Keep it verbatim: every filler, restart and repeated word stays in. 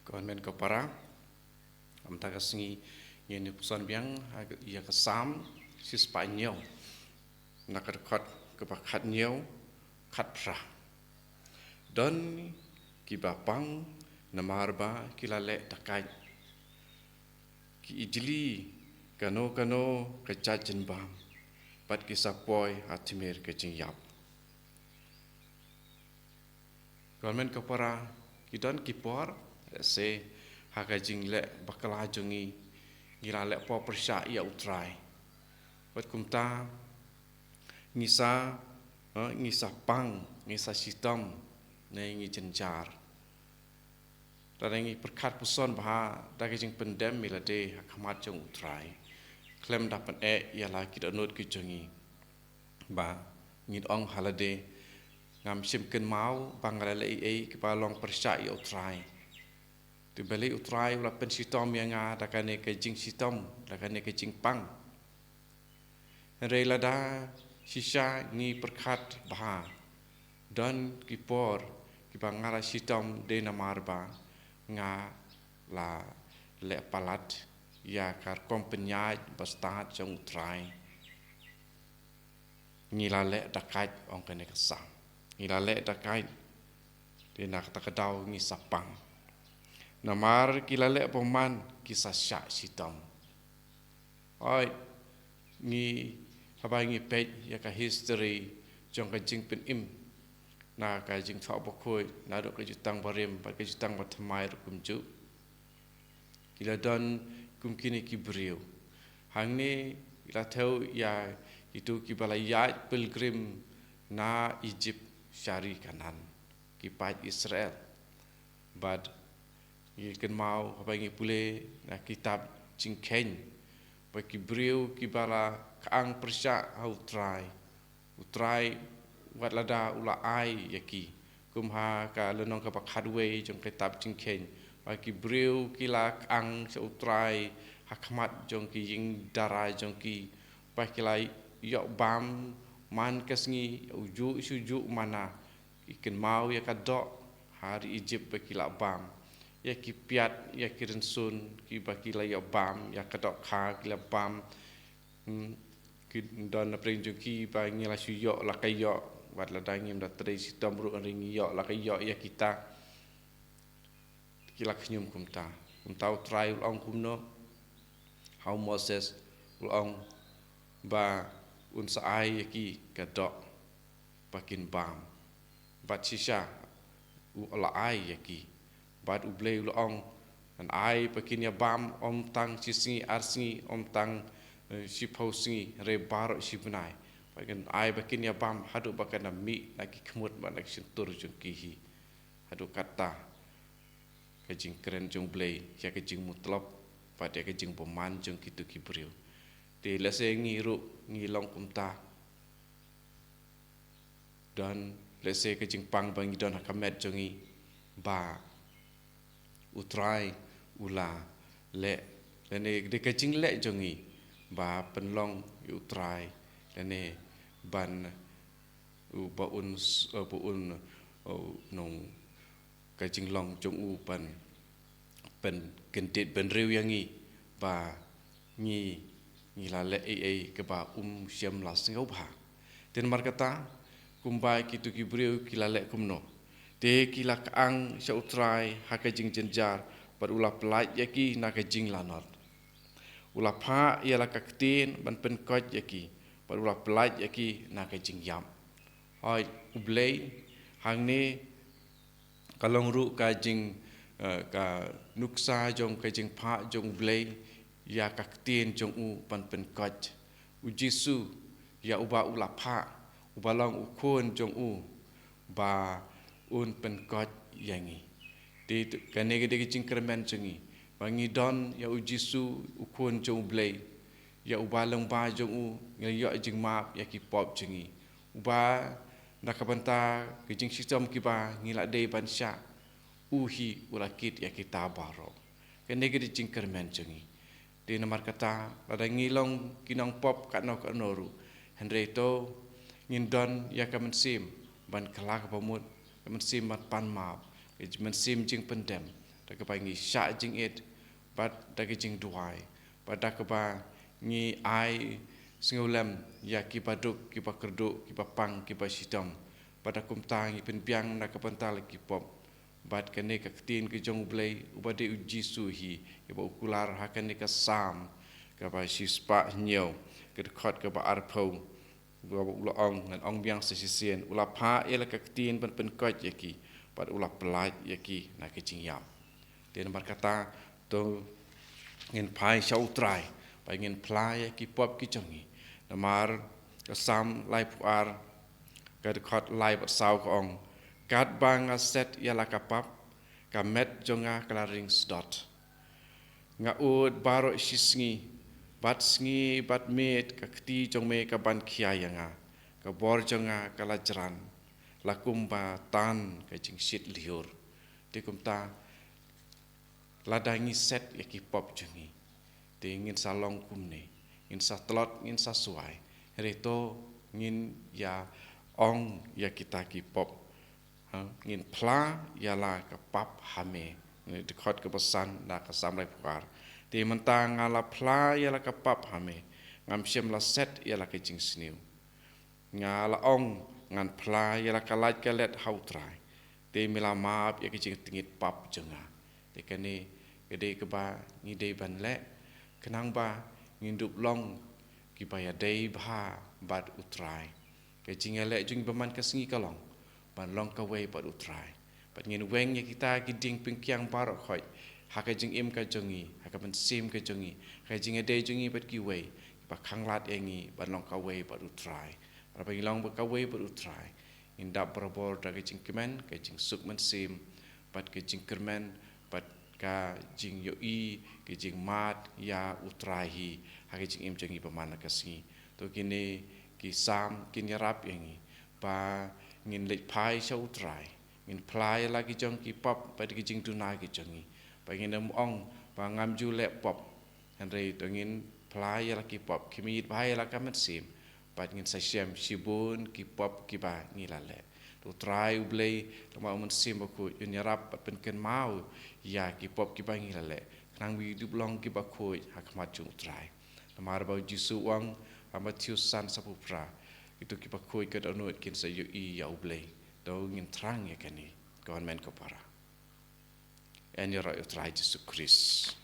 Ko hynmen ko para, mynta ka sngi ngin ïa puson biang ha ka, ïa ka Salm shispah hynñiew, na ka dkhot kaba khathynñiew, khatphra. Don kiba pang namar ba ki la leh dakaid. Ki ijli kano kano ka jait jingbam, bad ki sa poi ha tmier ka jingïap. Ko hynmen ko para, ki don ki por, lehse ha ka jingleh bakla jong ngi, ngi la leh pop pyrshah ïa U Trai. Bad kumta ngi sa, eh, ngi sa pang, ngi sa shitom, ne ngi jynjar. Lada ngi pyrkhat puson bha da ka jingpyndem ïa lade ha khmat jong U Trai, khlem da pyneh ïa la ki dohnud ki jong ngi, ba ngin ong ha lade, ngam shym kynmaw ba nga la leh ei ei kiba long pyrshah ïa U Trai. Te balei U Trai u la pynshitom ïa nga da kane ka jingshitom, da kane ka jingpang. Hynrei lada shisha ngi pyrkhat bha, don ki por kiba nga la shitom dei namar ba nga la leh palat ïa ka rukom pynïaid bastad jong U Trai. Ngi la leh dakaid, ong kane ka Salm. Ngi la leh dakaid. Te na kata ka daw ngi sa pang. Namar ki la leh bymman, ki sa shah shitom. Hooid, ngi, haba ngi peit ïa ka history jong ka jingpynim na ka Jingthoh Bakhuid, naduh ka Jutang Barim bad ka Jutang Bathymmai ruh kumjuh, ki la don kum kine ki briew. Hangne la thew ïa kito kiba la ïaid pilgrim na Egypt sha ri Kanaan, ki paid Israel. Bad ngi kynmaw haba ngi pule na kitab Jingkheiñ, ba ki briew kiba la kyang pyrshah ha U Trai, U Trai wat lada u la ai ïa ki. Kum ha ka lynnong kaba khatwei jong kitab Jingkheiñ, ba ki briew ki la kyang sha U Trai ha khmat jong ki ïing dara jong ki, ba ki la ïoh bam man ka sngi ujuh shujuh manna. Ki kynmaw ïa ka doh ha ri Egypt ba ki la bam, ïa ki piat, ïa ki rynsun kiba ki la ïoh bam, ïa ka dohkha ki la bam. Hmm, ki don na pdeng jong ki ba ngi la shu ïoh la ka ïoh, wat lada ngim da trei shitom ruh, hynrei ngi ïoh la ka ïoh ïa kita. Ki la khñium kumta. Kumta U Trai u la ong kumno? Ha u Moses u la ong ba un sa ai ïa ki ka doh ba kin bam. Bad shisha u la ai ïa ki. Bad U Blei u la ong, ngan ai ba kin ïa bam ym tang shi sngi ar sngi, ym tang, eh, shiphew sngi, hynrei baroh shi bnai. Bad ngan ai ba kin ïa bam haduh ba kan da mih na ki khmut bad na ki shyntur jong ki hi. Haduh katta ka jingkren jong U Blei ïa ka jingmutlop bad ïa ka jingbymman jong kito ki briew. Te lehse ngi ruh ngi long kumta. Don lehse ka jingpang ba ngi don ha ka met jong ngi ba U Trai u la leh, lane dei ka jingleh jong ngi ba pynlong ïa U Trai, lane ban u ba un s-, eh, ba un, eh, nong ka jinglong jong u ban pynkyndit bynriew ïa ngi ba ngi, ngi la leh ei ei kaba um shym la sngewbha. Te namar kata, kumba kito ki briew ki la leh kumno? Te ki la kyang sha U Trai ha ka jingjynjar, bad u la pyllait ïa ki na ka jinglanot. U la phah ïa la ka ktien ban pynkoit ïa ki, bad u la pyllait ïa ki na ka jingïap. Hooid, U Blei, hangne ka long ruh ka jing, eh, ka nuksa jong ka jingphah jong U Blei ïa ka ktien jong u ban pynkoit. U Jisu, ïa uba u la phah, uba long u khun jong u, ba un pynkoit ïa ngi. Te kane ka dei ka jingkyrmen jong ngi, ba ngi don ïa U Jisu, u khun jong U Blei, ïa uba lyngba jong u ngi la ïoh jingmap ïa ki pop jong ngi. Uba na ka bynta ki jingshitom kiba ngi la dei ban shah, u hi u la kit ïa kita baroh. Kane ka dei ka jingkyrmen jong ngi. Te namar kata, lada ngi long ki nongpop katno katno ruh, hynrei to ngin don ïa ka mynsiem ban kylla kaba mut, ka mynsiem ban pan map, ka mynsiem jingpyndem, da kaba ngi shah jingit, bad da ka jingduwai, bad da kaba ngi ai sngewlem ïa ki baduk, ki bakyrduh, ki bapang, ki bashitom, bad da kumta ngi pynbiang na ka bynta la ki pop. Bad kane ka ktien ka jong U Blei, uba dei U Jisu hi, ïa ba u kular ha kane ka Salm kaba shispah hynñiew, ka dkhot kaba arphew, uba u la ong, ngan ong biang sa shisien, u la phah ïa la ka ktien ban pynkoit ïa ki, bad u la pyllait ïa ki na ka jingïap. Te namar kata, to ngin phai sha U Trai, ba ngin phla ïa ki pop ki jong ngi. Namar ka Salm laiphew ar, ka dkhot lai bad saw ka ong, katba nga set ïa la ka pap, ka met jong nga ka la ring sdot. Nga ud baroh shi sngi, bad sngi bad miet ka kti jong me ka ban khia ïa nga, ka bor jong nga ka la jran, la kumba tan ka jingshit lyiur. Te kumta, lada ngi set ïa ki pop jong ngi, te ngin sa long kumne, ngin sa tlot, ngin sa suai. Hynrei to ngin ïa ong ïa kita ki pop. Ha, ngin phla ïa la ka pap ha me. Dkhot kaba san na ka Salm laiphew ar. Te mynta nga la phla ïa la ka pap ha me, ngam shym la set ïa la ka jingsniew. Nga la ong, ngan phla ïa la ka lait ka let ha U Trai, te me la map ïa ka jingtngit pap jong nga. Te kane ka dei kaba ngi dei ban leh, khnang ba ngin dup long kiba ïadei bha bad U Trai. Ka jingïaleh jong ngi ba man ka sngi ka long ban long kawei bad U Trai. Bad ngin weng ïa kita ki dieng pynkiang baroh khoit ha ka jingim ka jong ngi, ha ka mynsiem ka jong ngi, ha ka jingïadei jong ngi bad kiwei, kiba khanglad ïa ngi ban long kawei bad U Trai. Bad ba ngi long ba kawei bad U Trai, ngin dap barabor da ka jingkmen, ka jingsuk mynsiem, bad ka jingkyrmen, bad ka jingïohi, ka jingmad ïa U Trai hi ha ka jingim jong ngi ba man la ka sngi. To kine ki Salm kin ïarap ïa ngi ba ngin leit phai sha U Trai, ngin phla ïa la ki jong ki pop bad ki jingduna ki jong ngi. Ba ngin ym ong ba ngam ju leh pop. Hynrei to ngin phla ïa la ki pop, khmih bha ïa la ka mynsiem, bad ngin sa shem shibun ki pop kiba ngi la leh. To U Trai U Blei, lem bad U Mynsiem Bakhuid, un ïarap bad pynkynmaw ïa ki pop kiba ngi la leh, khnang ba ngi dup long kiba khuid ha khmat jong U Trai. Namar ba U Jisu u ong ha Mathaios san, saw phew phra, kito kiba khuid ka dohnud kin sa ïohi ïa U Blei. To ngin thrang ïa kane, ko hynmen ko para. Yn ïaroh ïa U Trai Jisu Khrist.